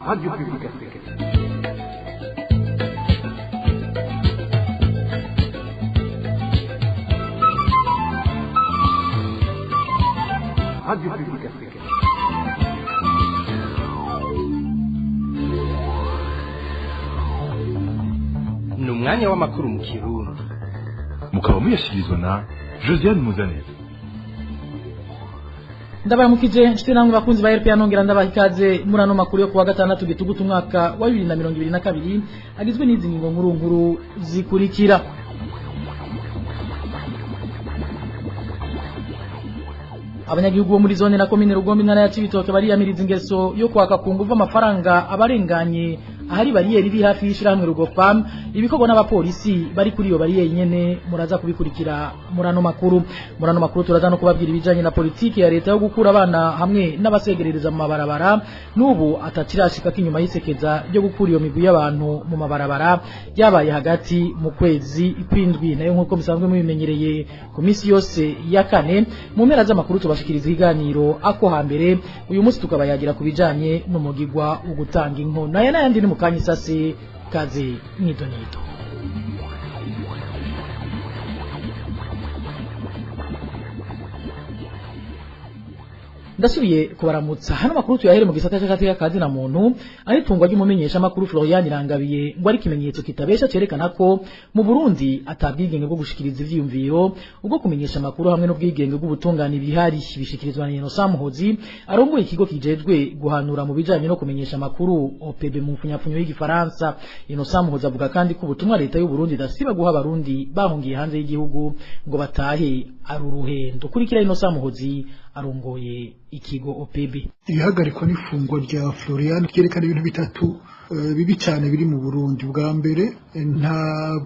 Radio Publique Africaine. Radio Publique Africaine. Ni umwanya w'amakuru mu Kirundi. Mukaba muyashyikirizwa na Josiane Muzaneza. Ndabaramukije nshuti namwe bakunzi ba RPA, nongera ndabaha ikaze muri ano makuru yo kuwa gatandatu gitugutu umwaka wa 2022, agizwe n'izi ngingo nkuru nkuru zikurikira. Abanyagihugu bo muri zone na komine Rugombe, intara ya Cibitoke, bariyamiriza ingeso yo kwaka ku nguvu amafaranga abarenganye ahari bariyeri iri hafi y'ishirahamwe Rugofam, ibikorwa n'abapolisi bari kuri iyo bariyeri nyene. Muraza kubikurikira muri ano makuru. Muri ano makuru turaza no kubabwira ibijanye na politiki ya leta yo gukura abana hamwe n'abasegerereza mu mabarabara, n'ubu atakirashika k'inyuma y'isekeza ryo gukura iyo migwi y'abantu mu mabarabara yabaye hagati mu kwezi kwindwi. Nayo nk'uko musanzwe mubimenyereye, ku minsi yose ya kane mu mpera z'amakuru tubashikiriza ikiganiro ako hambere. Uyu munsi tukaba yagira ku bijanye n'umugigwa wo gutanga inkono. Aya n'ayandi ni mu kanya isase. Kaze mwidonito. Ndasubiye kubaramutsa. Hano makuru tuyahere mu gisata cy'agateka kazi na muntu, aho itungwa ry'umumenyesha makuru Florian Irangabiye ngo ari kimenyetso kitabesha cerekana ko mu Burundi atabwigenge bwo gushikiriza ivyiyumviro, ubwo kumenyesha makuru hamwe n'ubwigenge bw'ubutungane bihari. Bishikirizwa na Innocent Muhozi, arongoye ikigo kijejwe guhanura mu bijanye no kumenyesha makuru, OPB mu mfunyapfunyo y'igifaransa. Innocent Muhozi avuga kandi ko ubutumwa leta y'u Burundi idasiba guha abarundi bahungiye hanze y'igihugu ngo batahe ari uruhendo. Kurikira Innocent Muhozi arongoye ikigo OPB. Ihagarikwa n'ifungwa rya Florian ryerekana ibintu bitatu bibi cyane biri mu Burundi. Bwa mbere, nta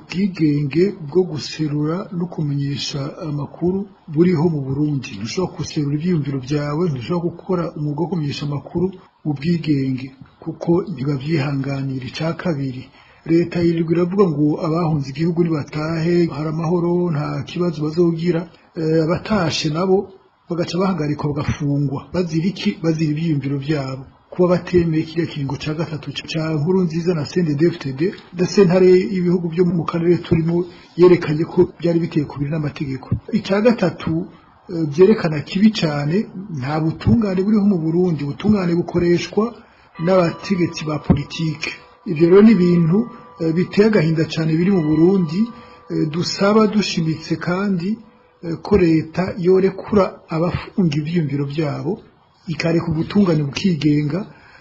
bwigenge bwo guserura no kumenyesha amakuru buriho mu Burundi. Ntushobora guserura ivyiyumviro byawe, ntushobora gukora umwuga wo kumenyesha amakuru mu bwigenge kuko ntibavyihanganira. Icya kabiri, leta yirirwa iravuga ngo abahunze igihugu nibatahe, hari amahoro, nta kibazo bazogira. Abatashe nabo bagaca bahagarikwa bagafungwa. Bazira iki? Bazira ivyiyumviro vyabo, kuba batemeye kiriya kiringo ca gatatu ca Nkurunziza na CNDD-FDD, na sentare y'ibihugu byo mu karere turimo yerekanye ko byari biteye kubiri n'amategeko. Icya gatatu vyerekana kibi cane, nta butungane buriho mu Burundi. Ubutungane bukoreshwa n'abategetsi ba politike. Ivyo rero ni ibintu biteye agahinda cane biri mu Burundi. Dusaba dushimitse kandi ko leta yorekura abafunga ivyiyumviro vyabo, ikareka ubutungane bukigenga,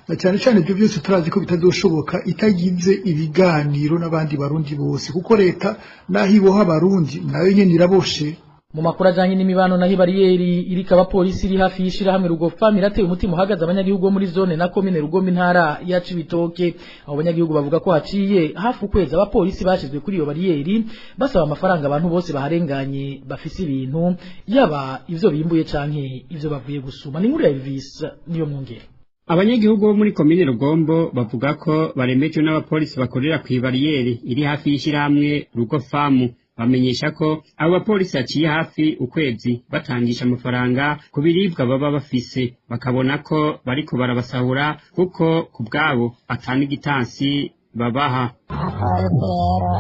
na cyane cyane ibyo byose turazi ko bitazoshoboka itagize ibiganiro n'abandi barundi bose, kuko leta naho iboha abarundi nayo nyene iraboshe. Mu makuru ajanye n'imibano naho, ibariyeri iriko abapolisi iri hafi y'ishirahamwe Rugofam irateye umutima uhagaze abanyagihugu bo muri zone na komine Rugombe, intara ya Cibitoke. Abo banyagihugu bavuga ko haciye hafi ukwezi abapolisi bashizwe kuri iyo bariyeri basaba amafaranga abantu bose baharenganye bafise ibintu, yaba ivyo bimbuye canke ivyo bavuye gusuma. Ni inkuru ya Elvis niyo mwongere. Abanyagihugu bo muri komine Rugombo bavuga ko baremejwe n'abapolisi bakorera kw'ibariyeri iri hafi y'ishirahamwe Rugofamu. Bamenyesha ko abo bapolisi haciye hafi ukwezi batangisha amafaranga ku biribwa baba bafise, bakabona ko bariko barabasahura kuko ku bwabo ata n'igitansi babaha. Abapolisi rero,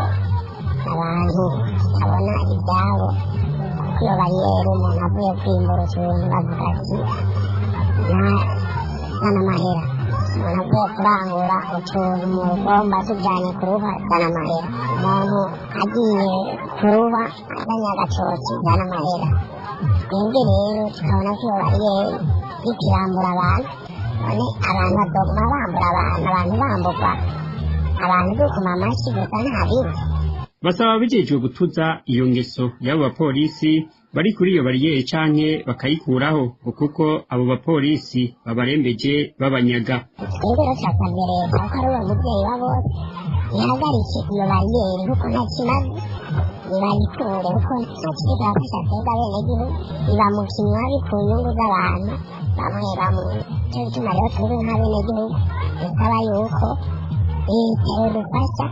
abantu babona ibyabo, kuko iyo bariyeri umuntu avuye kwimbura utuntu bavuga ati zana amahera, umuntu avuye kurangura utuntu mu rugomba tujyanye kuruha, zana amahera, umuntu agiye kuruba azanye agatoki, zana amahera. Twebwe rero tukabona ko iyo bariyeri iriko irambura abantu. None abantu bazoguma bambura abantu, abantu bamburwa, abantu dukoma amashyi gusa, nta bindi. Basaba ababijejwe gutuza iyo ngeso y'abo bapolisi bari kuri iyo bariyeri canke bakayikuraho, ngo kuko abo bapolisi babarembeje babanyaga. Twebwe rero turasabye leta, kuko ari uwo muvyeyi wa bose, ihagarike iyo bariyeri kuko nta kimaze, nibayikure kuko nta kiriko irafasha twebwe abenegihugu, iba mu kinywabi ku nyungu z'abantu bamwe bamwe. Nico gituma rero twebwe nk'abenegihugu dusaba yuko Leta yodufasha,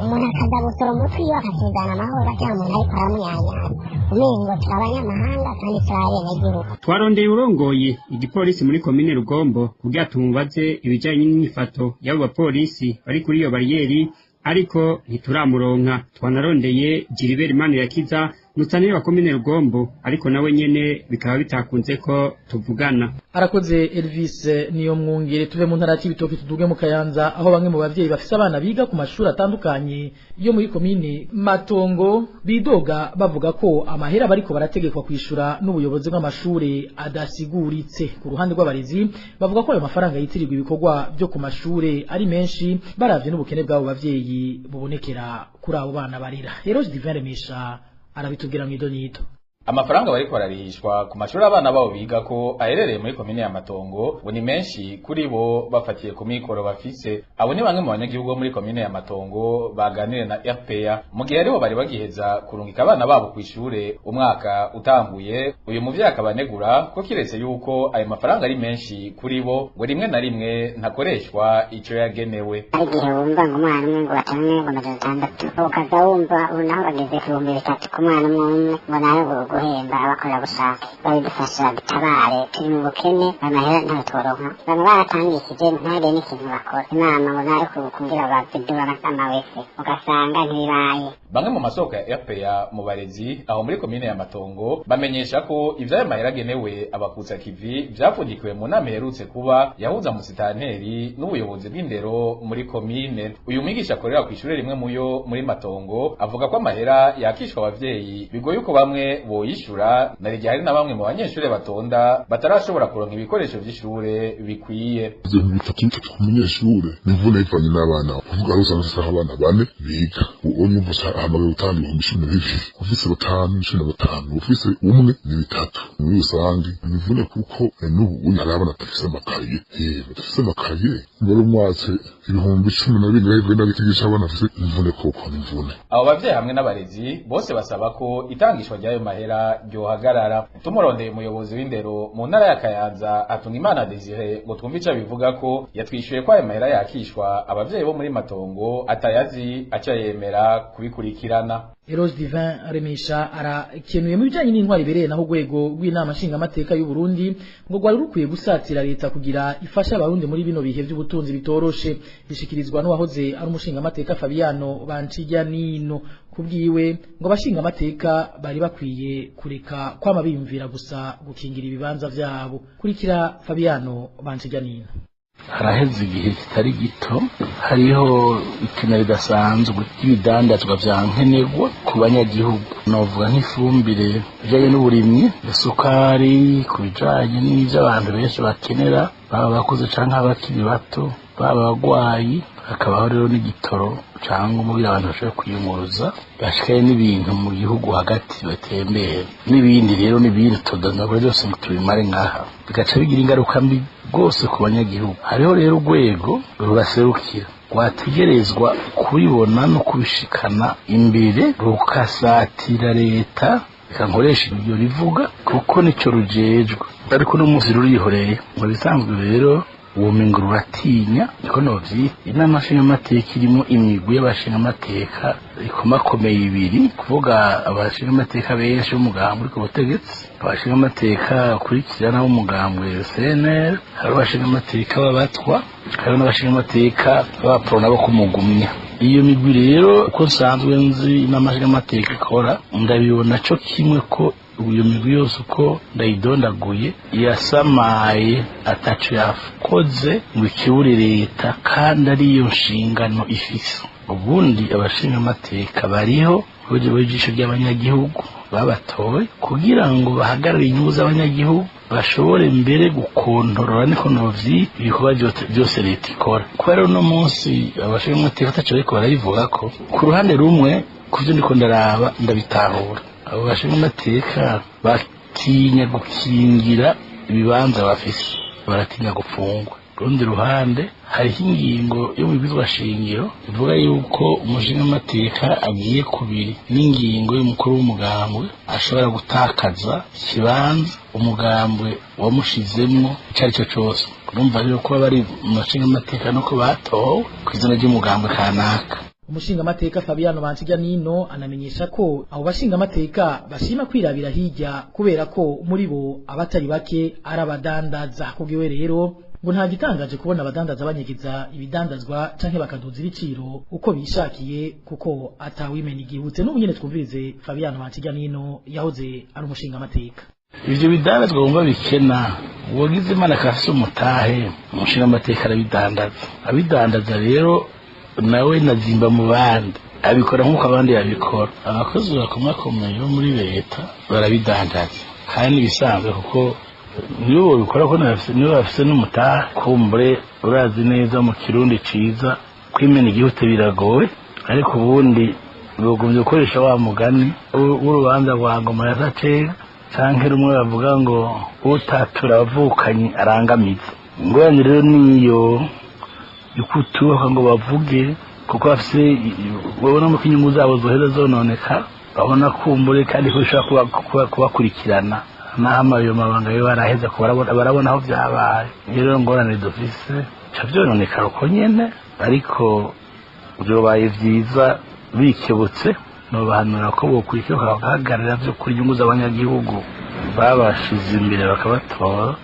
umuntu akaza gusoroma utwiwe akatuzana amahoro, ata muntu ariko aramunyanyaza, umengo turi abanyamahanga kandi turi abenegihugu. Twarondeye urongoye igipolisi muri komine Rugombo kugira tumubaze ibijanye n'inyifato y'abo bapolisi bari kuri iyo bariyeri, ariko ntituramuronka. Twanarondeye Gilbert Manirakiza, musanire wa komine Rugombo, ariko nawe nyene bikaba bitakunze ko tuvugana. Arakoze Elvis niyo mwungere. Tuve mu ntara y'Ibitoki tuduge mu Kayanza, aho bamwe mu bavyeyi bafise abana biga ku mashuri atandukanye yo muri komine Matongo bidoga bavuga ko amahera bariko barategekwa kwishura n'ubuyobozi bw'amashuri adasiguritse. Ku ruhande rw'abarezi bavuga ko ayo mafaranga yitirirwa ibikorwa byo ku mashuri ari menshi, baravye n'ubukene bw'abo bavyeyi bubonekera kuri abo bana barera. Rero Divin Remesha arabitubwira mu idonito. Amafaranga bariko bararihishwa ku mashuri abana babo biga ko aherereye muri komine ya Matongo ngo ni menshi kuri bo bafatiye ku mikoro bafise. Abo ni bamwe mu banyagihugu bo muri komine ya Matongo baganire na RPA mu gihe aribo bari bagiheza kurungika abana babo kw'ishure umwaka utanguye. Uyu muvyeyi akaba anegura ko kiretse yuko ayo mafaranga ari menshi kuri bo, ngo rimwe na rimwe ntakoreshwa ico yagenewe. Hari igihe wumva ngo umwana umwe ngo batange ngo 600, ukaza wumva ubu naho bageze ku 3000 ku mwana umwe umwe, ngo nayo guhemba abakorerabushake. Babidufasha dutabare, turi mu bukene, amahera ntayo tworonka. Bamwe baratangishije ntagire n'ikintu bakora, inama ngo nayo kugira babidura amawese, ugasanga ntibibaye. Bamwe mu masoko ya RPA mu barezi aho muri komine ya Matongo bamenyesha ko ivyayo mahera agenewe abakutsa kivi vyapfundikiwe mu nama iherutse kuba yahuza musitanteri n'ubuyobozi bw'indero muri komine. Uyu mwigisha akorera kw'ishure rimwe muyo muri Matongo avuga ko amahera yakishwa abavyeyi bigoye uko bamwe boyishura, na rigihe hari na bamwe mu banyeshure batonda batarashobora kuronka ibikoresho vy'ishure bikwiye. Ivyo 3000 ku munyeshure n'imvune ivanye n'abana, kuvuga aho usanga ufise abana bane biga, uwo nyumva ahamagaye gutanga 12,000, ufise batanu 15, ufise umwe ni 3. Muri rusange n'imvune, kuko n'ubu hari abana badafise amakaye, badafise amakaye bari umwatse 14,000 bivanye n'igitigisha abana bafise imvune, koko n'imvune. Abo bavyeyi hamwe n'abarezi bose basaba ko itangishwa ry'ayo mahera ryohagarara. Tumurondeye umuyobozi w'indero mu ntara ya Kayanza, Hatungimana Desire, ngo twumve ico abivuga ko, yatwishuye ko ayo mahera yakishwa abavyeyi bo muri Matongo atayazi, aca yemera kubikurikirana. Eros Divin Remesha arakenuye. Mu bijanye n'intwari ibereye naho, urwego rw'inama nshingamateka y'u Burundi ngo rwari rukwiye gusatira leta kugira ifasha abarundi muri bino bihe by'ubutunzi bitoroshe. Bishikirizwa n'uwahoze ari umushingamateka Fabiano Banciganino. Kubwiwe ngo abashingamateka bari bakwiye kureka kwama biyumvira gusa gukingira ibibanza vyabo. Kurikira Fabiano Banciganino. Haraheze igihe kitari gito hariho ikena ridasanzwe ry'ibidandazwa vya nkenerwa ku banyagihugu, novuga nk'ifumbire bijanye n'uburimyi, isukari, ku bijanye n'ivyo abantu benshi bakenera, baba bakuze canke abakiri bato, baba abagwayi. Hakabaho rero n'igitoro cyangwa umubiri abantu bashobora kwiyunguruza bashikaye n'ibintu mu gihugu hagati batembera n'ibindi. Rero n'ibindi tudondagura byose ngo tubimare ngaha, bigaca bigira ingaruka mbi rwose ku banyagihugu. Hariho rero urwego rubaserukira rwategerezwa kubibona no kubishikana imbere, rukasatira leta, reka nkoresha iryo rivuga kuko nicyo rujejwe, ariko uno munsi rurihoreye. Mu bisanzwe rero uwo mengo ruratinya, niko novyita. Inama nshingamateka irimo imigwi y'abashingamateka ikomakomeye ibiri, kuvuga abashingamateka benshi b'umugambi uri ku butegetsi, abashingamateka bakurikirana b'umugambwe CNL, hariho abashingamateka b'abatwa, hariho n'abashingamateka b'abaprona bo kumugumya. Iyo migwi rero, uko nsanzwe nzi inama nshingamateka ikora, ndabibona co kimwe ko iyo migwi yose uko ndayidondaguye yasamaye, ataco yakoze ngo ikibure leta, kandi ariyo nshingano ifise. Ubundi abashingamateka bariho ijisho ry'abanyagihugu babatoye kugira ngo bahagarare inyungu z'abanyagihugu, bashobore mbere gukontorora, niko novyita, ibikorwa byose leta ikora. Kuba rero uno munsi abashingamateka ataco bariko barabivuga ko, ku ruhande rumwe kuvyo ndiko ndaraba ndabitahura, abo bashingamateka batinya gukingira ibibanza bafise, baratinya gupfungwa. Urundi ruhande, hariho ingingo yo mu bibizwa shingiro ivuga yuko umushingamateka agiye kubiri n'ingingo y'umukuru w'umugambwe ashobora gutakaza ikibanza umugambwe wamushizemwo icyo ari cyo cyose. Urumva rero ko bari mu bashingamateka no ko batowe kw'izina ry'umugambwe kanaka. Umushingamateka Fabiano Bansiga Nino anamenyesha ko abo bashingamateka bashima kwirabira hirya kubera ko muri bo abatari bake arabadandaza. Kubwiwe rero ngo nta gitangaje kubona abadandaza banyegeza ibidandazwa canke bakaduza ibiciro uko bishakiye, kuko atawimena igihutse. N'ubu nyene twumvirize Fabiano Bansiga Nino yahoze ari umushingamateka. Ivyo bidandazwa wumva bikena, uwagize Imana akafise umutahe, umushingamateka arabidandaza. Abidandaza rero nawe nazimba mu bandi, abikora nk'uko abandi babikora. Abakozi bakomakomeye bo muri leta barabidandaza kandi ibisanzwe, kuko nibo babikora ko nibo bafise n'umutahe. Kumbure urazi neza mu Kirundi ciza kwimena igihute biragoye, ariko ubundi bogumye gukoresha wa mugani w'urubanza rwa ngoma ya Gatera canke rumwe bavuga ngo utatura abavukanye arangamiza. Ingorane rero niyo yukutuka ngo bavuge, kuko bafise babona ko inyungu zabo zoheza zononeka, babona kumbure kandi ko bishobora kubakurikirana naho ayo mabanga yo baraheza barabona aho vyabaye. Rero ngorane dufise ca vyononekara uko nyene, ariko vyobaye vyiza bikebutse. Nobahanura ko bokurikira bakahagararira vy'ukuri inyungu z'abanyagihugu babashize imbere bakabatora.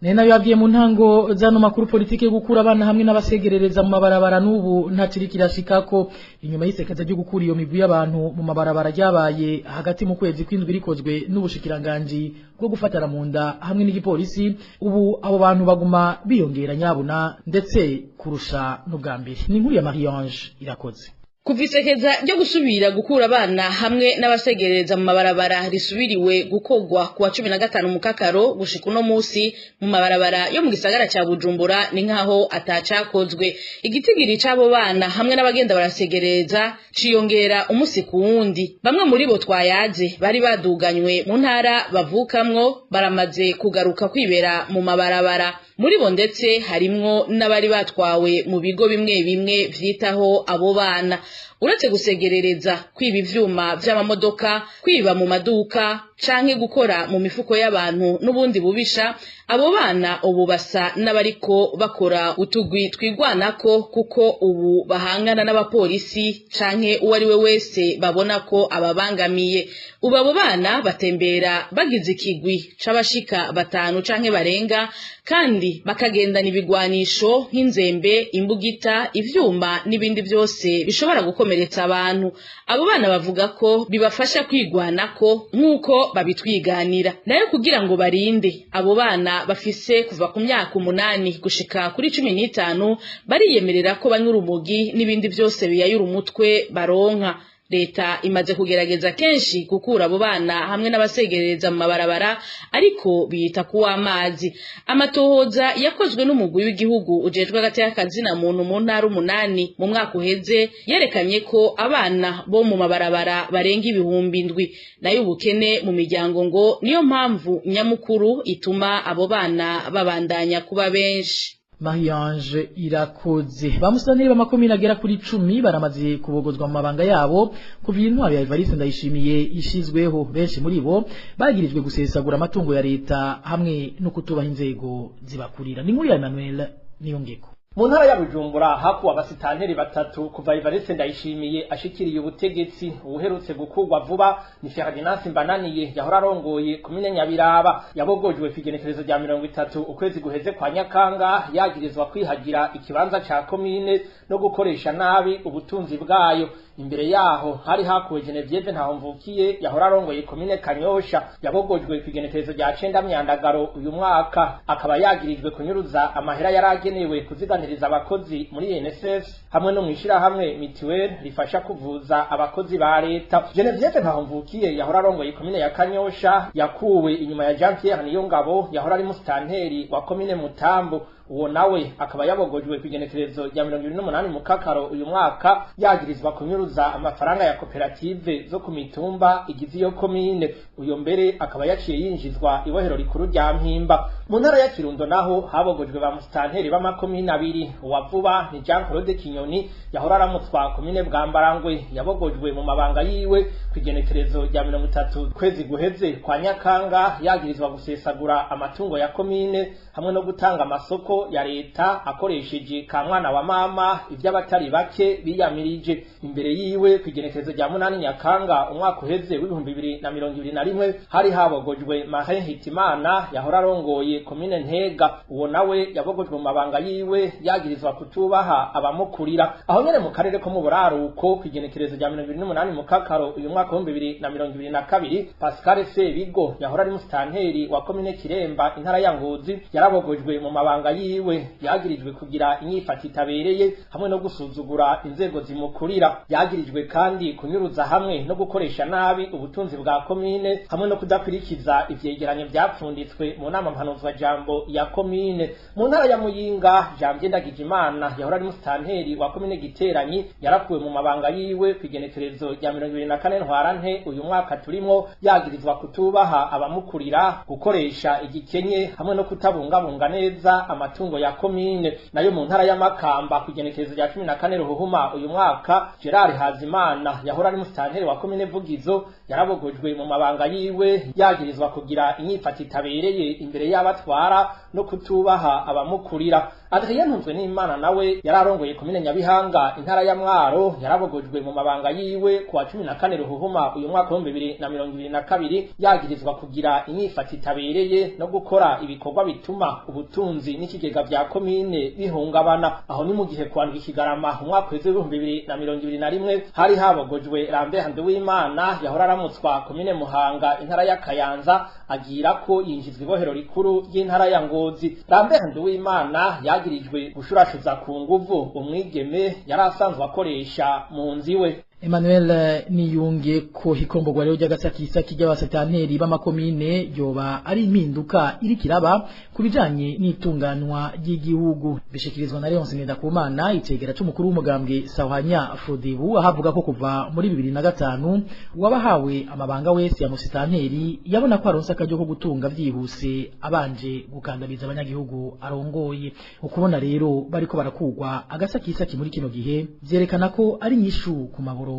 Nena yabwiye mu ntango zano makuru politike gukura abana hamwe n'abasegerereza mu mabarabara n'ubu ntakiri kirashikako. Inyuma y'isekaza ryo gukura iyo migwi y'abantu mu mabarabara ryabaye hagati mu kwezi kw'indwi rikozwe n'ubushikiranganji bwo gufatana mu nda hamwe n'igipolisi, ubu abo bantu baguma biyongera nyabuna ndetse kurusha n'ubwa mbere. Ni inkuru ya Marie Ange Irakoze. Kuva isekeza ryo gusubira gukura abana hamwe n'abasegerereza mu mabarabara risubiriwe gukogwa kuwa 15 mukakaro gushika uno musi mu mabarabara yo mu gisagara ca Bujumbura ni nkaho atacakozwe. Igitigiri c'abo bana hamwe n'abagenda barasegereza ciyongera umusi ku wundi. Bamwe muri bo twayaje bari baduganywe mu ntara bavukamwo baramaze kugaruka kwibera mu mabarabara. Muri bo ndetse harimwo n'abari batwawe mu bigo bimwe bimwe vyitaho abo bana. Uretse gusegerereza, kwiba ivyuma vy'amamodoka, kwiba mu maduka canke gukora mu mifuko y'abantu n'ubundi bubisha, abo bana ubu basa n'abariko bakora utugwi twigwanako, kuko ubu bahangana n'abapolisi canke uwo ari we wese babona ko ababangamiye. Ubu abo bana batembera bagize ikigwi c'abashika 5 canke barenga, kandi bakagendana ibigwanisho nk'inzembe, imbugita, ivyuma n'ibindi byose bishobora gukomeretsa abantu. Abo bana bavuga ko bibafasha kwigwanako nk'uko babitwiganira. Nayo kugira ngo barinde abo bana bafise kuva ku myaka 8 gushika kuri 15 bariyemerera ko banyura urumogi n'ibindi byose biyayura umutwe baronka. Leta imaze kugerageza kenshi gukura abo bana hamwe n'abasegerereza mu mabarabara, ariko biyita kuwa amazi. Amatohoza yakozwe n'umugwi w'igihugu ujejwe agateka kazina muntu mu ntara 8 mu mwaka uheze yerekanye ko abana bo mu mabarabara barenga 7,000. Nayo ubukene mu miryango ngo niyo mpamvu nyamukuru ituma abo bana babandanya kuba benshi. Marie-Ange Irakoze. Bamusanire b'amakomine agera kuri 10 baramaze kubogozwa mu mabanga yabo kuva intwaro ya Evariste Ndayishimiye ishizweho. Benshi muri bo bagirijwe gusesagura amatungo ya leta hamwe no kutubaha inzego zibakurira. Ni nkuru ya Emmanuel Niyongeko. Mu ntara ya Bujumbura hakuwa abasitanteri 3 kuva Evariste Ndayishimiye ashikiriye ubutegetsi. Uherutse gukugwa vuba ni Ferdinand Simbananiye yahora arongoye komine Nyabiraba, yabogojwe kw'igenekerezo rya 30 ukwezi guheze kwa Nyakanga, yagirizwa kwihagira ikibanza ca komine no gukoresha nabi ubutunzi bwayo. Imbere yaho hari hakuwe Genevieve Ntahomvukiye yahora arongoye komine Kanyosha, yabogojwe kw'igenekerezo rya 9 Myandagaro uyu mwaka, akaba yagirijwe kunyuruza amahera yaragenewe kuziganiriza abakozi muri NSS hamwe no mwishira hamwe mituweli rifasha kuvuza abakozi ba leta. Genevieve Ntahomvukiye yahora arongoye komine ya Kanyosha yakuwe inyuma ya Jean Pierre Niyongabo yahora ari musitanteri wa komine Mutambo. Uwo nawe akaba yabogojwe kw'igenekerezo rya 28 Mukakaro uyu mwaka, yagirizwa kunyuruza amafaranga ya koperative zo ku mitumba igize iyo komine. Uyo mbere akaba yaciye yinjizwa ibohero rikuru rya Mpimba. Mu ntara ya Kirundo naho habogojwe ba musitanteri b'amakomine abiri. Uwa vuba ni Jean Claude Kinyoni yahora aramutswa komine Bwambarangwe, yabogojwe mu mabanga yiwe kw'igenekerezo rya 30 kwezi guheze kwa Nyakanga, yagirizwa gusesagura amatungo ya komine hamwe no gutanga amasoko ya leta akoresheje ka mwana wa mama, ivy'abatari bake biyamirije. Imbere yiwe kw'igenekerezo rya 8 Nyakanga umwaka uheze w'2021 hari habogojwe Marin Hitimana yahora arongoye komine Ntega. Uwo nawe yabogojwe mu mabanga yiwe yagirizwa kutubaha abamukurira. Aho nyene mu karere ko mu buraruko kw'igenekerezo rya 28 Mukakaro uyu mwaka w'2022 Pascal Sebigo yahora ari musitanteri wa komine Kiremba intara ya Ngozi yarabogojwe mu mabanga yiwe, yagirijwe kugira inyifato itabereye hamwe no gusuzugura inzego zimukurira. Yagirijwe kandi kunyuruza hamwe no gukoresha nabi ubutunzi bwa komine hamwe no kudakurikiza ivyegeranyo vyapfunditswe mu nama mpanuzwajambo ya komine. Mu ntara ya Muyinga, Janvier Ndagijimana yahora ari musitanteri wa komine Giteranyi yarakuwe mu mabanga yiwe kw'igenekerezo rya 24 Ntwarante uyu mwaka turimwo, yagirizwa kutubaha abamukurira, gukoresha igikenye hamwe no kutabungabunga neza amatungo ya komine. Nayo mu ntara ya Makamba kw'igenekerezo rya 14 Ruhuhuma uyu mwaka Gerard Hazimana yahora ari musitanteri wa komine Vugizo yarabogojwe mu mabanga yiwe, yagirizwa kugira inyifato itabereye imbere y'abatwara no kutubaha abamukurira. Adrien Ntunzwenimana nawe yararongoye komine Nyabihanga intara ya Mwaro yarabogojwe mu mabanga yiwe kuwa 14 Ruhuhuma uyu mwaka w'2022 yagirizwa kugira inyifato itabereye no gukora ibikorwa bituma ubutunzi n'ikigega vya komine bihungabana. Aho ni mu gihe kwandika ikigarama umwaka w'2021 hari habogojwe Lambert Nduwimana yahora aramutswa komine Muhanga intara ya Kayanza, agira ko yinjizwa ibohero rikuru ry'intara ya Ngozi. Lambert Nduwimana yagirijwe gushurashuza ku nguvu umwigeme yari asanzwe akoresha mu nzu iwe. Emmanuel Niyunge ko hikomborwa rero ry'agasakisaki ry'abasitanteri b'amakomine yoba ari impinduka iri kiraba kubijanye n'itunganwa ry'igihugu, bishikirizwa na Leonce Ngendakumana icegera c'umukuru w'umugambwe Sahwanya Frodebu, ahavuga ko kuva muri 2005 wabahawe amabanga wese ya musitanteri yabona ko aronse akaryo ko gutunga vyihuse abanje gukandamiza abanyagihugu arongoye. Ukubona rero bariko barakugwa agasakisaki muri kino gihe vyerekana ko ari nyishu ku maboro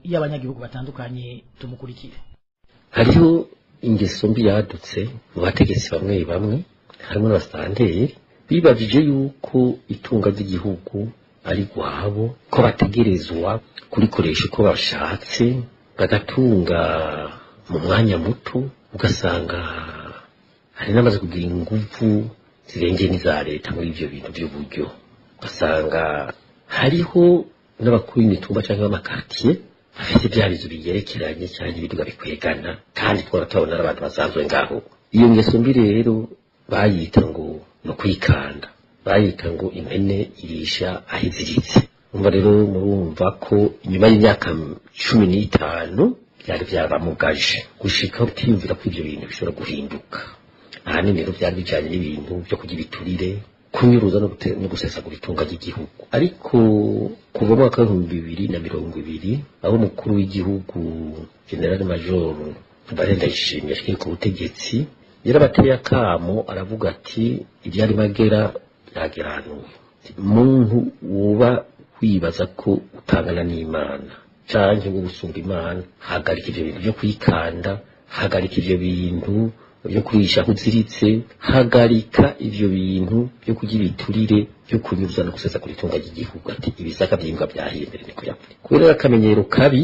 y'abanyagihugu batandukanye. Tumukurikire. Hariho ingeso mbi yadutse mu bategetsi bamwe bamwe harimo n'abasitanteri bibajije yuko itunga ry'igihugu ari rwabo, ko bategerezwa kurikoresha uko bashatse, bagatunga mu mwanya muto, ugasanga hari n'amaze kugira ingufu zirengeye n'iza leta muri ibyo bintu by'uburyo. Ugasanga hariho n'abakuru b'imitumba cyangwa b'amakartier bafite bya bizu bigerekeranye cyangwa ibiduga bikwegana, kandi twara tubona n'abantu basanzwe ngaho. Iyo ngeso mbi rero bayita ngo no kwikanda, bayita ngo impene irisha aho iziritse. Umva rero murumva ko inyuma y'imyaka 15 byari byabamugaje gushika utiyumvira ko ibyo bintu bishobora guhinduka. Ahanini rero byari bijanye n'ibintu byo kugira ibiturire, kunyuruza no gusesagura itunga ry'igihugu. Ariko kuva mu mwaka w'2020 aho umukuru w'igihugu General Major Barenda Ndayishimiye ashikiri ku butegetsi, yarabateye akamo aravuga ati ibyari magera byageranuwe. Muntu woba wibaza ko utangana n'Imana canke ngo gusumba Imana, hagarika ivyo bintu byo kwikanda, hagarika ivyo bintu byo kurisha kuziritse, hagarika ivyo bintu byo kugira ibiturire, byo kunyuza no gusesa kuri itunga ry'igihugu. Ati ibisaka by'imbwa byahiye niko yapfuye. Kubera akamenyero kabi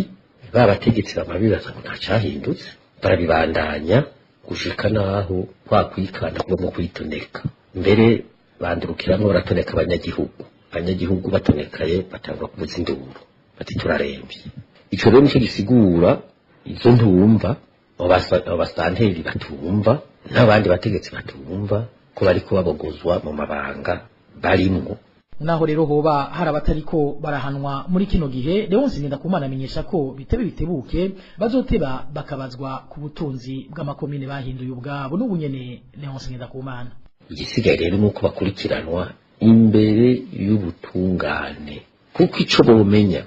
babategetsi bamabibaza ngo ntacahindutse, barabibandanya gushika naho kwa kwikanda kuba mu kwitoneka. Mbere bandurukiramwo baratoneka abanyagihugu, abanyagihugu batonekaye batangwa kubuza induru bati turarembye. Ico rero nico gisigura izo ntumva abasitanteri batumva n'abandi bategetsi batumva ko bariko babogozwa mu mabanga barimwo. Naho rero hoba hari abatariko barahanwa muri kino gihe, Leonce Ngendakumana amenyesha ko bitebe bitebuke bazoteba bakabazwa ku butunzi bw'amakomine bahinduye ubwabo. N'ubunyene Leonce Ngendakumana: igisigaye rero nuko bakurikiranwa imbere y'ubutungane, kuko ico bomenya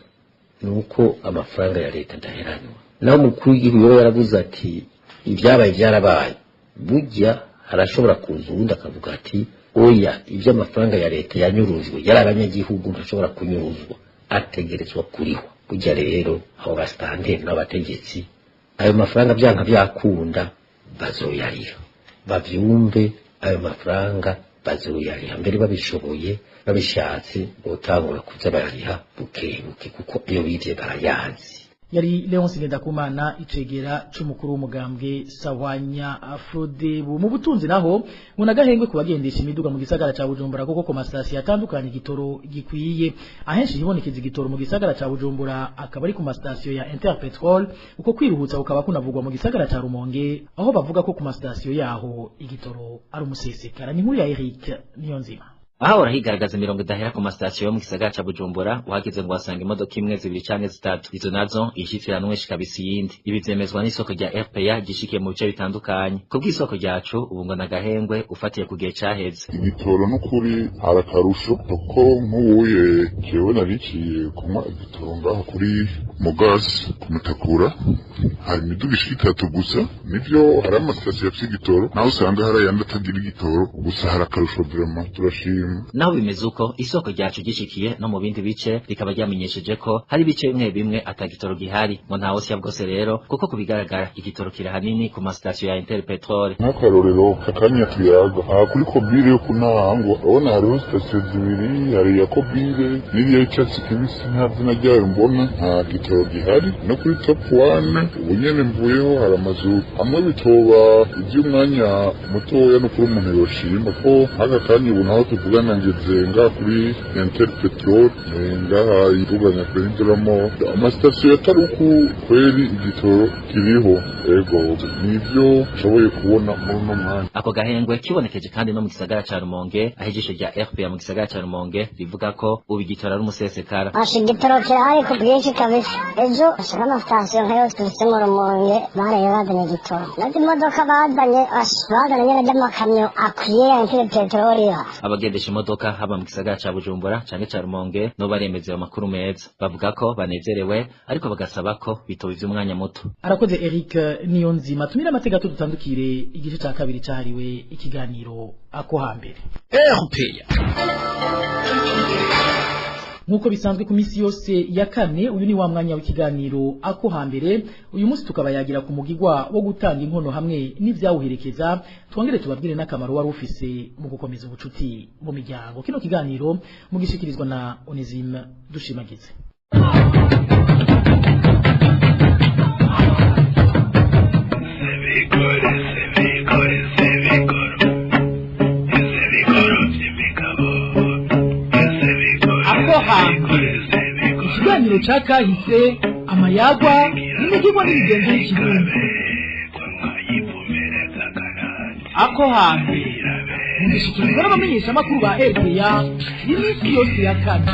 nuko amafaranga ya leta adaheranwa. Naho umukuru w'igihugu yoba yaravuze ati ibyabaye byarabaye, burya harashobora kuza uwundi akavuga ati oya, ibyo amafaranga ya leta yanyurujwe yari abanyagihugu ntashobora kunyuruzwa, ategerezwa kurihwa. Burya rero abo basitanteri n'abategetsi ayo mafaranga byanka byakunda bazoyariha, bavyumve ayo mafaranga bazoyariha mbere babishoboye babishatse botangura kuza barariha bukebuke, kuko iyo bivye barayazi. Yari Leonce Ngendakumana, icegera c'umukuru w'umugambwe Sawanya Afrodebu. Mu butunzi naho ngo nagahengwe kubagendesha imiduga mu gisagara ca Bujumbura, kuko ku masitasiyo atandukanye igitoro gikwiye. Ahenshi hibonekeza igitoro mu gisagara ca Bujumbura akaba ari ku masitasiyo ya Interpetrol, uko kwiruhutsa kukaba kunavugwa mu gisagara ca Rumonge, aho bavuga ko ku masitasiyo yaho igitoro ari umusesekara. Ni inkuru ya Eric Niyonzima. Aho higaragaza imirongo idahera ku masitasiyo yo mu gisagara ca Bujumbura, uhageze ngo wasanga imodoka imwe, zibiri canke zitatu, izo nazo ishitiranwe shikabisa iyindi. Ibi vyemezwa n'isoko rya RPA gishikiye mu bice bitandukanye. Ku bw'isoko ryacu ubu ngo nagahengwe ufatiye ku gihe caheze. Igitoro n'ukuri harakarusho, kuko nk'ubuye jewe nariciye kunywa igitoro ngaho kuri Mugasi kumutakura, hari imiduga ishika itatu gusa. Nivyo hari amasitasiyo afise igitoro, naho usanga hari ayandi atagira igitoro, gusa hari akarusho vraiment, turashima. Naho bimeze uko, isoko ryacu gishikiye no mu bindi bice rikaba ryamenyesheje ko hari ibice bimwe bimwe atagitoro gihari, ngo nta wosya bwose rero, kuko kubigaragara igitoro kiri hanini ku masitasiyo ya Interpetrol. Nk'akarorero akanya tuyaga aha kuri Kobire yo kunahangwa, urabona hariho sitasiyo zibiri, hari iya Kobire n'iriya y'icatsi kibisi, nta zina ryayo mbona, nta gitoro gihari. No kuri Top One ubu nyene mvuyeho hari amazu amwe bitoba ivy'umwanya mutoya, no kuri umuntu yoshima ko nk'aka kanya ubu naho tuvugana ngeze ngaha kuri Interpetrol, ngaha ivuganya kuri Nduramo, amasitasiyo atari uku kweri igitoro kiriho. Ego nivyo nshoboye kubona muri uno mwanya. Ako gahengwe kibonekeje kandi no mu gisagara ca Rumonge, aho ijisho rya RPA mu gisagara ca Rumonge rivuga ko ubu igitoro ari umusesekara. Asha igitoro kirahari ku bwinshi kabisa. Ejo ashaka amasitasiyo nka yose dufise mu Rumonge baraye bazanye igitoro, nazo imodoka bazanye bazanye nyene ry'amakamyo akwiye ya Interpetrol. Abagendesha imodoka haba mu gisagara ca Bujumbura canke ca Rumonge no baremeza ayo makuru meza, bavuga ko banezerewe ariko bagasaba ko bitoba ivy'umwanya muto. Arakoze Eric Niyonzima. Tumira amateka tutandukire igice ca kabiri cahariwe ikiganiro ako hambere. RPA. Nkuko bisanzwe ku misi yose ya kane, uyu ni wa mwanya w'ikiganiro ako hambere. Uyu munsi tukaba yagira ku mugigwa wo gutanga inkono hamwe n'ivyawuherekeza, twongere tubabwire n'akamaro wari ufise mu gukomeza ubucuti mu miryango. Kino kiganiro mugishikirizwa na Onesime Dushimagize. Ikiganiro ca kahise, amayagwa n'imigirwa n'imigenzo y'ikirundi. Ako hambere mugishikirizwa n'abamenyeshamakuru ba RPA iminsi yose ya kane.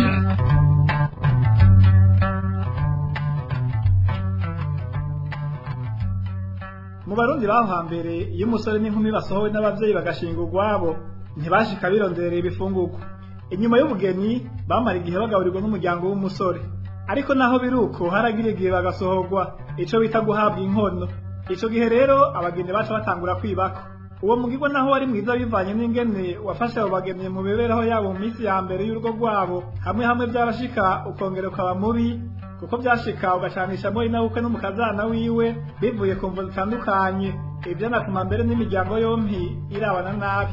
Mu Barundi baho hambere, iyo umusore n'inkumi basohowe n'abavyeyi bagashinga urwabo, ntibashika bironderera ibifungurwa. Inyuma y'ubugeni bamara igihe bagaburirwa n'umuryango w'umusore, ariko naho biruko haragira igihe bagasohorwa, ico bita guhabwa inkono. Ico gihe rero abageni baca batangura kwibako. Uwo mugirwa naho wari mwiza bivanye n'ingene wafashe abo bageni mu mibereho yabo mu minsi ya mbere y'urugo rwabo, hamwe hamwe byarashika ukongera ukaba mubi, kuko byashika ugacanishamo inabukwe n'umukazana wiwe bivuye ku mvo zitandukanye. Ibyo nakuma mbere n'imiryango yompi irabana nabi.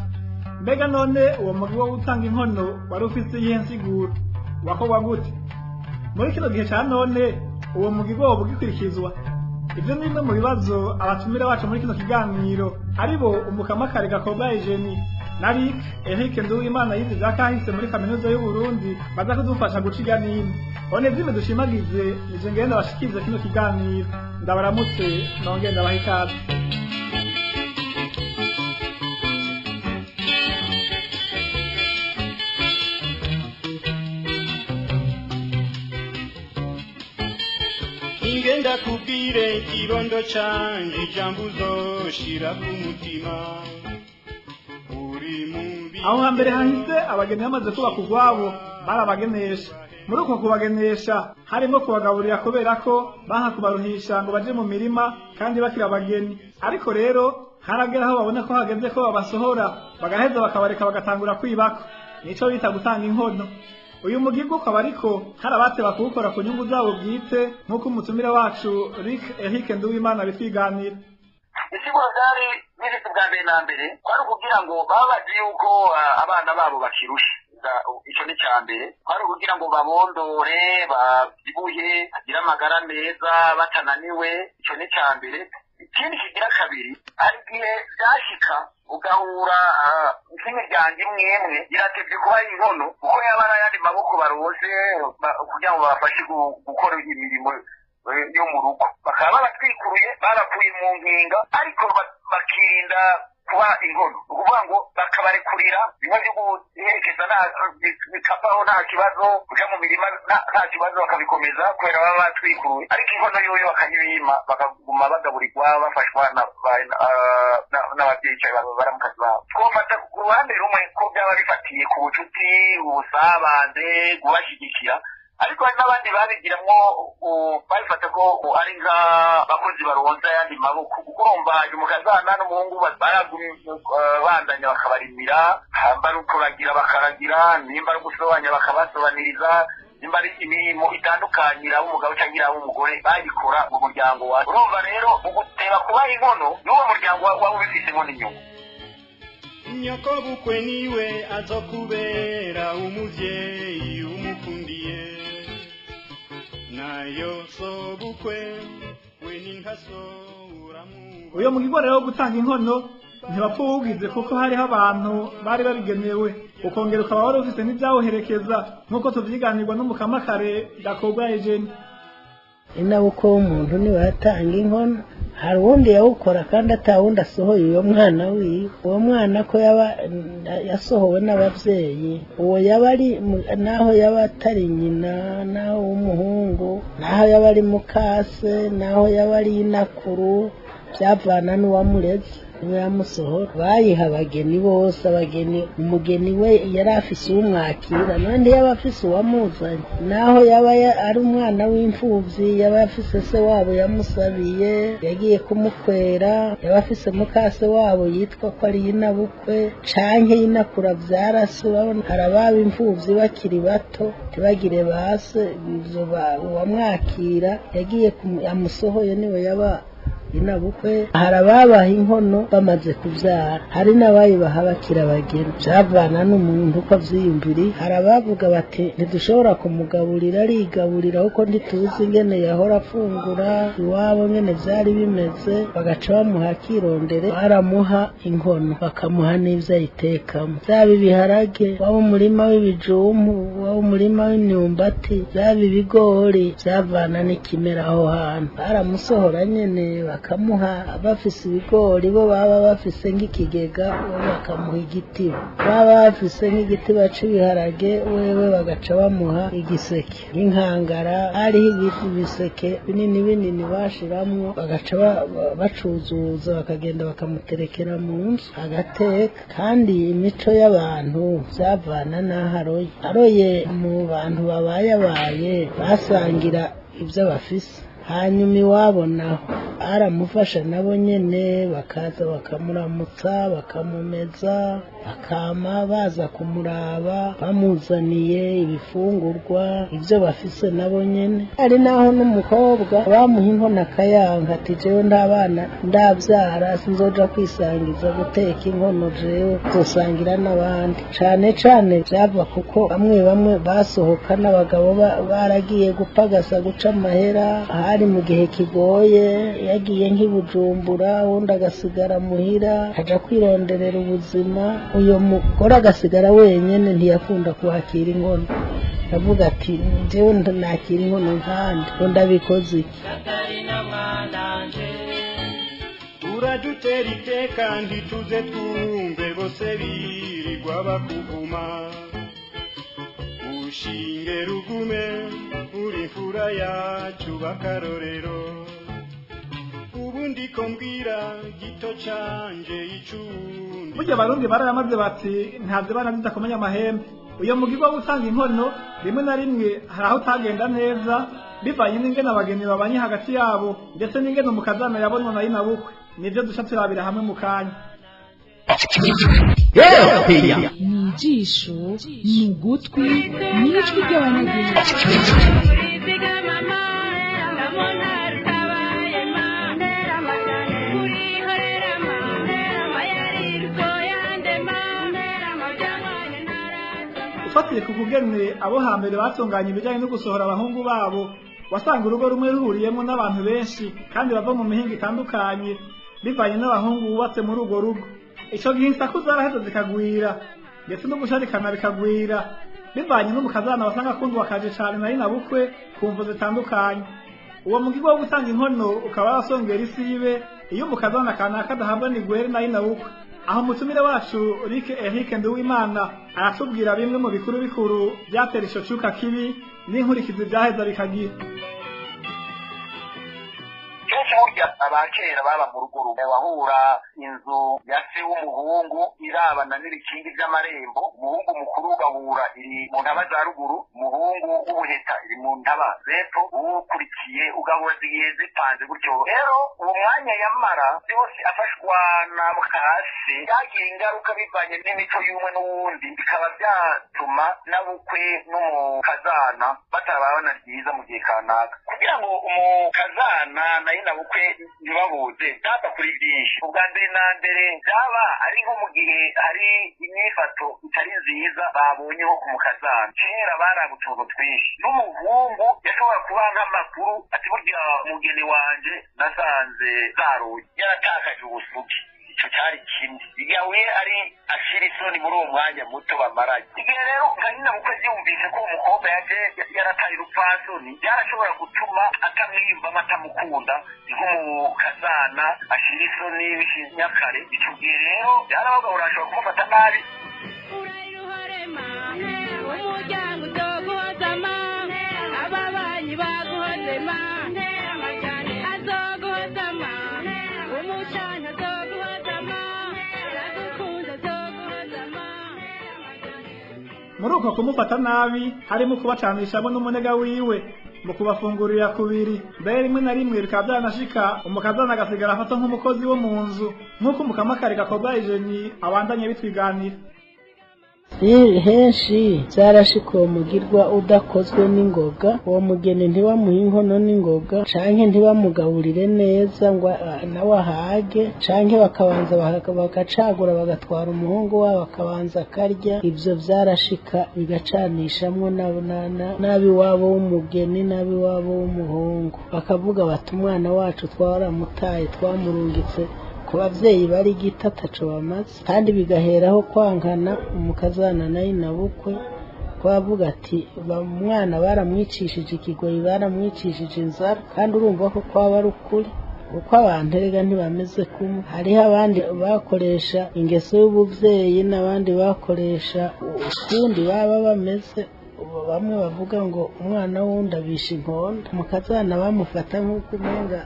Mbega none uwo mugwi wo gutanga inkono wari ufise iyihe nsiguro? Wakorwa gute? Muri kino gihe ca none uwo mugwi woba ugikurikizwa? Ivyo ni bimwe mu bibazo abatumire bacu muri kino kiganiro, aribo umukamakare Gakoba Eugenie na Rick Eric Nduwimana yize ivya kahise muri kaminuza y'u Burundi, baza kudufasha guca iganino. Onesime Dushimagize nije ngenda bashikirize kino kiganiro. Ndabaramutse nongeye ndabaha ikaze. Ingenda kubwire ikibondo canje, ijambo uzoshira ku mutima uri mu Aho hambere hahise abageni bamaze kubaka urwabo barabagenesha. Muri uko kubagenesha harimo kubagaburira kubera ko banka kubaruhisha ngo baje mu mirima kandi bakiri abageni. Ariko rero haragera aho babona ko hageze ko babasohora, bagaheza bakabareka bagatangura kwibako. Nico bita gutanga inkono. Uyu mugirwa ukaba ariko hari abateba kuwukora ku nyungu zabo bwite, nk'uko umutumire wacu Rick Eric Nduwimana bitwiganira. Isiguro byari bifite ubwa mbere na mbere kwari ukugira ngo baba bazi yuko abana babo bakirusha, ico ni ca mbere. Kwari ukugira ngo babondore babyibuhe bagire amagara meza batananiwe, ico ni ca mbere. Ikindi kigira kabiri, hari igihe vyashika ugahura nk'imiryango imwe imwe iratevye kubaha inkono, kuko yaba ari ayandi maboko barose kugira ngo babafashe gukora imirimo yo mu rugo, bakaba babatwikuruye babakuye mu nkinga, ariko bakirinda kuba inkono. Ni ukuvuga ngo bakabarekurira bimwe byo guherekeza bikavaho nta kibazo, kuja mu mirima nta kibazo, bakabikomeza kubera baba batwikuruye, ariko inkono yoyo bakayibima, bakaguma bagaburirwa bafashwa n'abavyeyi canke baramukazi babo. Twofata ku ruhande rumwe ko byaba bifatiye ku bucuti, ubusabane, kubashigikira, ariko hari n'abandi babigiramwo babifata ko ari nk'abakozi baronza ayandi maboko, kuko urumva haje umukazana n'umuhungu barabandanya bakabarimira, hamba ari ukuragira bakaragira, nimba ari ugusobanya bakabasobaniriza, nimba ari imirimo itandukanye iraba umugabo canke iraba umugore bayikora mu muryango wawe. Urumva rero mu guteba kubaha inkono n'uwo muryango waba ubifisemo n'inyungu. Nyokobukwe niwe azokubera umuvyeyi umukundiye, nayo sobukwe we ninkaso uramu. Uyo mugirwa rero wo gutanga inkono ntibapfa uwugize, kuko hariho abantu bari babigenewe, ukongera ukaba wari ufise n'ivyawuherekeza, nk'uko tuvyiganirwa n'umukamakare Gakobwa Eugene. Inabukwe w'umuntu niwe yatanga inkono, hari uwundi yawukora kandi atawundi asohoye uwo mwana wiwe. Uwo mwana ko yaba yasohowe n'abavyeyi, uwo yaba ari naho yaba atari nyina, naho w'umuhungu, naho yaba ari mukase, naho yaba ari inakuru, byavana n'uwamureze niwe yamusohora. Bayiha abageni bose, abageni umugeni we yari afise uwumwakira, none yaba afise uwamuzanye, naho yaba ari umwana w'imfuvyi, yaba afise se wabo yamusabiye yagiye kumukwera, yaba afise mukase wabo yitwa ko ari inabukwe canke inakura vyarase. Urabona hari ababa imfuvyi bakiri bato ntibagire base, ivyo uwamwakira yagiye amusohoye niwe yaba inabukwe. Hari ababaha inkono bamaze kuvyara, hari n'abayibaha bakiri abageni, vyavana n'umuntu uko avyiyumviriye. Hari abavuga bati ntidushobora kumugaburira arigaburira kuko ntituzi ingene yahora afungura iwabo ngene vyari bimeze, bagaca bamuha akirondere, baramuha inkono bakamuha n'ivyo ayitekamo, vyaba ibiharage, waba umurima w'ibijumbu, waba umurima w'imyumbati, vyaba ibigori, vyavana n'ikimera aho hantu. Baramusohora nyene bakamuha, bafise ibigori bo baba bafise nk'ikigega, bo bakamuha igitiba, baba bafise nk'igitiba c'ibiharage wewe bagaca bamuha igiseke nk'inkangara, hariho ibiseke binini binini bashiramwo, bagaca bacuzuza bakagenda bakamuterekera mu nzu agateka. Kandi imico y'abantu vyavana n'aho aroye, aroye mu bantu babayabaye basangira ivyo bafise, hanyuma iwabo naho aramufasha nabo nyene bakaza bakamuramutsa, bakamumeza, bakama baza kumuraba bamuzaniye ibifungurwa ivyo bafise nabo nyene. Hari naho n'umukobwa bamuha inkono akayanka ati jewe nta bana ndavyara, sinzoja kwisangiza guteka inkono, jewe nzosangira n'abandi. Cane cane vyava kuko bamwe bamwe basohoka n'abagabo baragiye gupagasa guca amahera, hari mu gihe kigoye, yagiye nk'ibujumbura, uwundi agasigara muhira aja kwironderera ubuzima, uyo mugore agasigara wenyene, ntiyakunda kwakira inkono. Yavuga ati jewe nakira inkono nkandi ngo ndabikoze iki? Uradutera iteka ntituze twumve bose birirwa bakuvuma, ushinge rugume uri imfura yacu bakarorero, ubundi ko mbwira gito canje icundi. Burya Abarundi barayamaze bati ntabyo bana zidakomanya amahembe. Uyo mugirwa wo gutanga inkono rimwe na rimwe hari aho utagenda neza, bivanye n'ingene abageni babanye hagati yabo, ndetse n'ingene umukazana yabonwa na nyinabukwe. Nivyo duca turabira hamwe mu kanya. Ni ijisho, ni ugutwi, ni ijwi ry'abanyagihugu. Ufatiye ku kugene abo hambere batunganya ibijyanye no gusohora abahungu babo, wasanga urugo rumwe ruhuriyemo n'abantu benshi kandi bava mu mihingo itandukanye, bivanye n'abahungu bubatse muri urwo rugo. Ico gihe insaku zaraheze zikagwira, ndetse no gusharikana bikagwira, bivanye n'umukazana wasanga akundwa akaje cane na nyinabukwe ku mvo zitandukanye. Uwo mugirwa wo gutanga inkono ukaba warasongera isibe iyo umukazana kanaka adahabwa nigwere na nyinabukwe. Aho umutumire wacu Rick Eric Nduwimana aratubwira bimwe mu bikuru bikuru byatera ico cuka kibi n'inkurikizi byaheza bikagira. Kenshi burya abakera baba mu rugo rumwe, wahura inzu ya se w'umuhungu irabana n'ibikingi by'amarembo. Umuhungu mukuru ugahura iri mu ntaba za ruguru, umuhungu w'ubuheta iri mu ntaba z'epfo, uwukurikiye ugahura zigiye zipanze gutyo. Rero uwo mwanya yamara byose afashwa na mukase, byagira ingaruka bivanye n'imico y'umwe n'uwundi, bikaba byatuma n'abukwe n'umukazana batababana ryiza mu gihe kanaka. Kugira ngo umukazana na nyinabukwe ntibahuze byava kuri byinshi. Ubwa mbere na mbere byaba ari nko mu gihe hari imyifato itari nziza babonyeho ku mukazana. Kera baraba utuntu twinshi, n'umuhungu yashobora kuba nk'amakuru ati burya umugeni wanje nasanze zaroye yaratakaje ubusugi. Ico cyari kimwe yawe ari ashira isoni muri uwo mwanya muto bamaranye. Igihe rero nka nyinabukwe yumvise ko umukobwa yaje yarataye urupfasoni, byarashobora gutuma atamwiyumvamo, atamukunda, nk'umukazana ashira isoni b'ikinyakare. Ico gihe rero byarabaga urashobora kumufata nabi. Umuryango uzoguhozama, ababanyi baguhozema, azoguhozama, umucana azoguhozama, agukunda azoguhozama. Muri uko kumufata nabi harimo kubacanishamo n'umunega wiwe mu kubafungurira kubiri, mbere rimwe na rimwe bikaba byanashika umukazana agasigara afata nk'umukozi wo mu nzu, nk'uko umukamakare gakobwa Ejeni abandanye bitwiganira. Henshi byarashika uwo mugirwa udakozwe n'ingoga, uwo mugeni ntibamuhe inkono n'ingoga, canke ntibamugaburire neza ngo nawe ahage, canke bakabanza bagacagura bagatwara umuhungu wabo akabanza akarya. Ivyo vyarashika bigacanishamwo n'abiwabo w'umugeni n'abiwabo w'umuhungu, bakavuga bati umwana wacu twaramutaye, twamurungitse ku bavyeyi bari gita ataco bamaze. Kandi bigaheraho kwankana umukazana na nyinabukwe, bavuga ati umwana baramwicishije ikigoyi, baramwicishije inzara. Kandi urumva ko kwaba ari ukuri, kuko abantu erega ntibameze kumwe. Hariho abandi bakoresha ingeso y'ubuvyeyi n'abandi bakoresha ukundi baba bameze. Bamwe bavuga ngo umwana wundi abisha inkonda, umukazana bamufata nk'uko umenga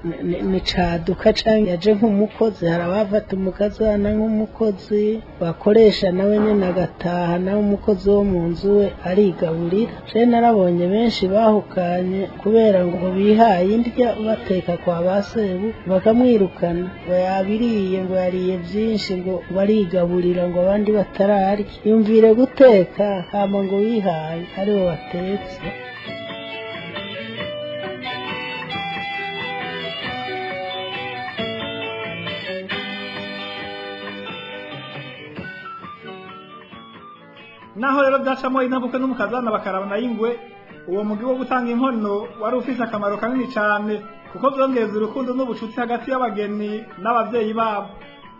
ni caduka canke yaje nk'umukozi. Hari abafata umukazana nk'umukozi bakoresha, nawe nyene agataha nawe umukozi wo mu nzu we arigaburira. Je narabonye benshi bahukanye kubera ngo bihaye indya bateka kwa ba sebu, bakamwirukana ngo yabiriye, ngo yariye vyinshi, ngo barigaburira ngo abandi batararya. Yumvire guteka hama ngo wihaye aribo batetse. Naho rero byacamo intabukwe n'umukazana bakarabana y'ingwe, uwo mugi wo gutanga inkono wari ufise akamaro kanini cane, kuko vyongereza urukundo n'ubucuti hagati y'abageni n'abavyeyi babo.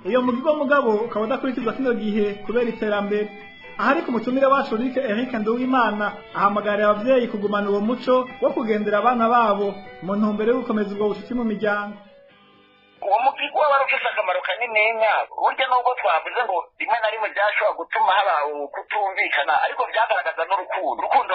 Iyo mugi wo mugabo ukaba udakurikizwa kino gihe kubera iterambere. Ahari ku mutumire wacu Rick Eric Nduwimana ahamagarira abavyeyi kugumana uwo muco wo kugendera abana babo mu ntumbero yo gukomeza ubwo bucuti mu miryango. Uwo mugigwa wari ufise akamaro kanininya. Burya nubwo twavuze ngo rimwe na rimwe byashobora gutuma haba kutumvikana, ariko byagaragaza n'urukundo, urukundo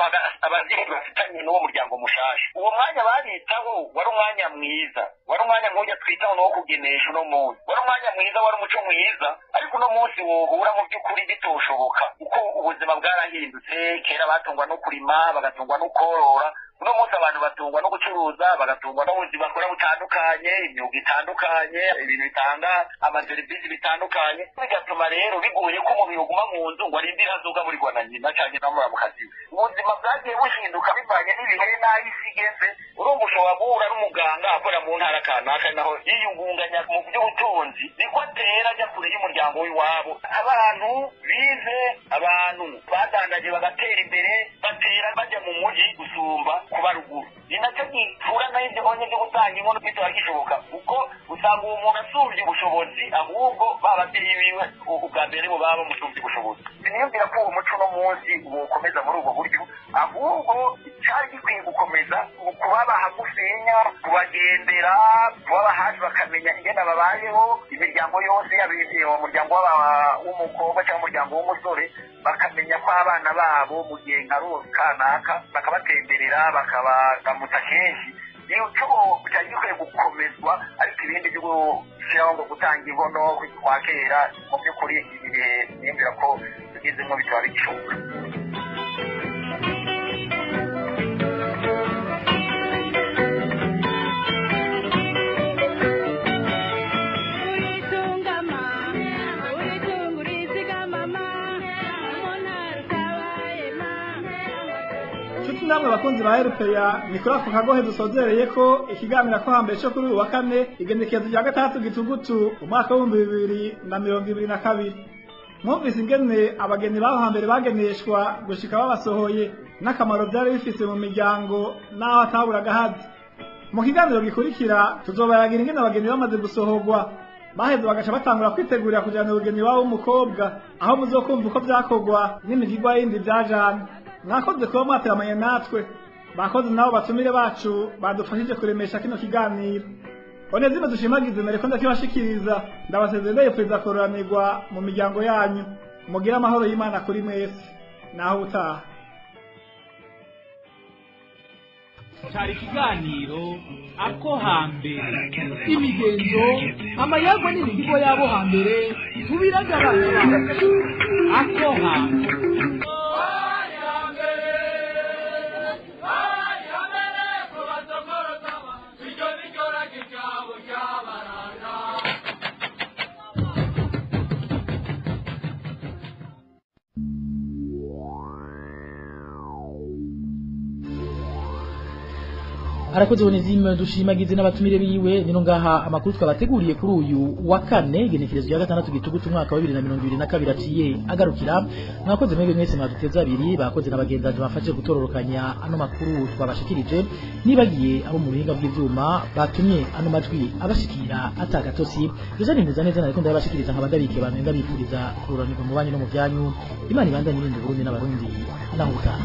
abavyeyi bafitanye n'uwo muryango mushasha. Uwo mwanya baritaho wari umwanya mwiza, wari umwanya nk'ujya twitaho no kugenesha uno munsi, wari umwanya mwiza, wari umuco mwiza. Ariko uno munsi wohura mu by'ukuri bitoshoboka, kuko ubuzima bwarahindutse. Kera batungwa no kurima, bagatungwa no korora. Uno munsi abantu batungwa no gucuruza, bagatungwa n'ubuzima bakora butandukanye, imyuga itandukanye, ibintu bitanga amaserivisi bitandukanye. Bigatuma rero bigoye ko umubiri uguma mu nzu ngo arindire azogaburirwa na nyina canke na muramukazi we. Ubuzima bwagiye buhinduka bivanye n'ibihe n'aho isi igeze. Urumva ushobora guhura n'umuganga akora mu ntara kanaka, naho yiyungunganya mu by'ubutunzi, niko atera ajya kure y'umuryango w'iwabo. Abantu bize, abantu badandaje bagatera imbere, batera bajya mu muji gusumba kuba ruguru. Ni nacyo gitura n'ibyo onye byo gutanga inkono bitaba gishoboka, kuko usanga uwo muntu asumvye ubushobozi, ahubwo babavyeyi biwe ubwa mbere bo baba bamusumvye ubushobozi. Siniyumvira ko uwo muco uno munsi wokomeza muri ubwo buryo, ahubwo cari gikwiye gukomeza kubaba hagufinya, kubagendera, kubaba hafi, bakamenya ingene babayeho, imiryango yose, yaba umuryango w'umukobwa cyangwa umuryango w'umusore, bakamenya ko abana babo mu gihe nka kanaka bakabatemberera, bakabaramutsa kenshi. Nico cyari gikwiye gukomezwa, ariko ibindi byo gushyiraho ngo gutanga inkono kwa kera, mu by'ukuri ibihe niyumvira ko tugezemo bitaba bigishoboka. Namwe bakunzi ba RPA, ni kuri ako kagohe dusozereye ko ikiganiro ko hambere cyo kuri uyu wa kane, igenekerezo rya 6 gitugutu umwaka wa 2022. Mwumvise ingene abageni baho hambere bageneshwa gushika babasohoye, n'akamaro byari bifise mu miryango n'aho ataburaga hazi. Mu kiganiro gikurikira tuzobayagira ingene abageni bamaze gusohorwa baheze bagaca batangura kwitegurira kujana ubugeni wabo w'umukobwa, aho muzokumva uko vyakorwa n'imigigwa yindi vyajana. Mwakoze kuba mwateramanye natwe, bakoze nabo batumire bacu badufashije kuremesha kino kiganiro. Onezime dushimagize nareko ndakibashikiriza, ndabasezeye ndayipfuriza kororanirwa mu miryango yanyu. Mugire amahoro y'Imana kuri mwese. Naho utaha. Cari ikiganiro ako hambere, imigenzo, amayagwa n'imigigo yabo hambere tubiragaragara. Ako hambere. Arakoze Onezime dushimagize n'abatumire biwe. Nino ngaha amakuru twabateguriye kuri uyu wa kane, igenekerezo rya 6 gitugutu umwaka wa 2022 aciye agarukira. Mwakoze mwebwe mwese mwaduteza abiri, bakoze n'abagendanyi bafashe gutororokanya ano makuru twabashikirije. Nibagiye abo mu buhinga bw'ivyuma batumye ano majwi abashikira atagatotsi. Josane neza neza nariko ndabashikiriza nkabandabike abantu ndabifuriza kururanirwa mu banyu no mu byanyu. Imana ibandanye irinde Burundi n'abarundi. Naho utaha.